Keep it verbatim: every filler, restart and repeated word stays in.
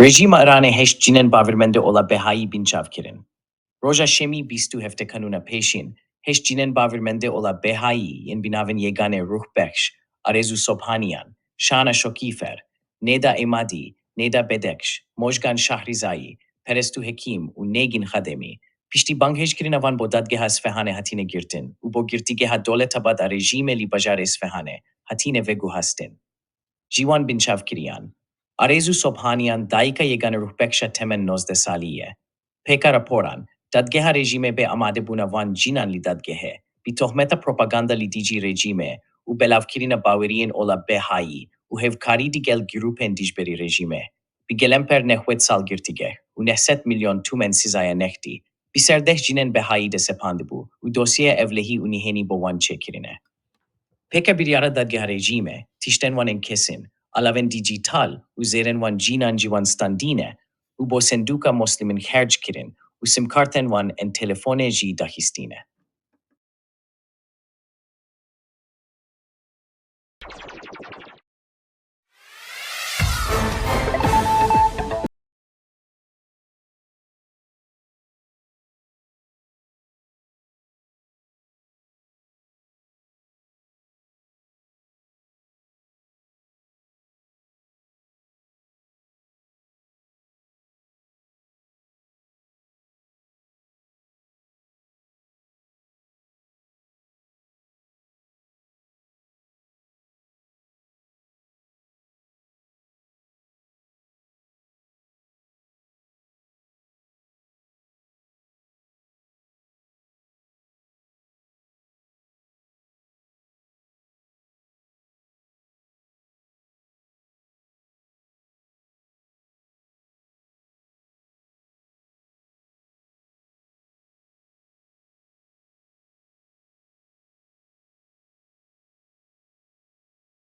Rejîma Îranê heşt cinên bawermendê ola Behayî binçav kirin. Roja Şemî bîst û heft kanûna pêşîn, heşt cinên bawermendê ola Behayî yên bi navên Yegane Ruhbexş, Arezû Sobhaniyan, Şana Şokîfer, Nêda Êmadî, Nêda Bedekş, Mojgan Şahrizayî, Perestû Hekîm û Nêgîn Xademî, piştî banghêjkirina wan bo Dadgeha Îsfehanê hatine girtin û bo Girtîgeha Dewletabad a rejîmê li bajarê Îsfehanê hatine veguhastin. Ji wan binçavkiriyan, Arezû Sobhaniyan dayika Yegane Ruhbexşa temen nozdeh salî ye. Pêka raporan, dadgeha rejîmê bê amadebûna van cinan li dadgehê, bi tohmeta propaganda li dijî rejîmê û belavkirina baweriyên ola Behayî û hevkarî digel grûpên dijberî rejîmê, bi gelemper nehwed sal girtîgeh û neh sed milyon tûmen sizaya nextî, bi ser deh cinên Behayî de sepandibû û dosyeya ewlehî û nihênî bo wan çêkirine. Pêka biryara dadgeha rejîmê, tiştên wan ên kesin, alavên dîjîtal û zêrên wan cinan ji wan standîne û bo sendûka Muslimîn xerc kirin û simkartên wan ên telefonê jî daxistîne.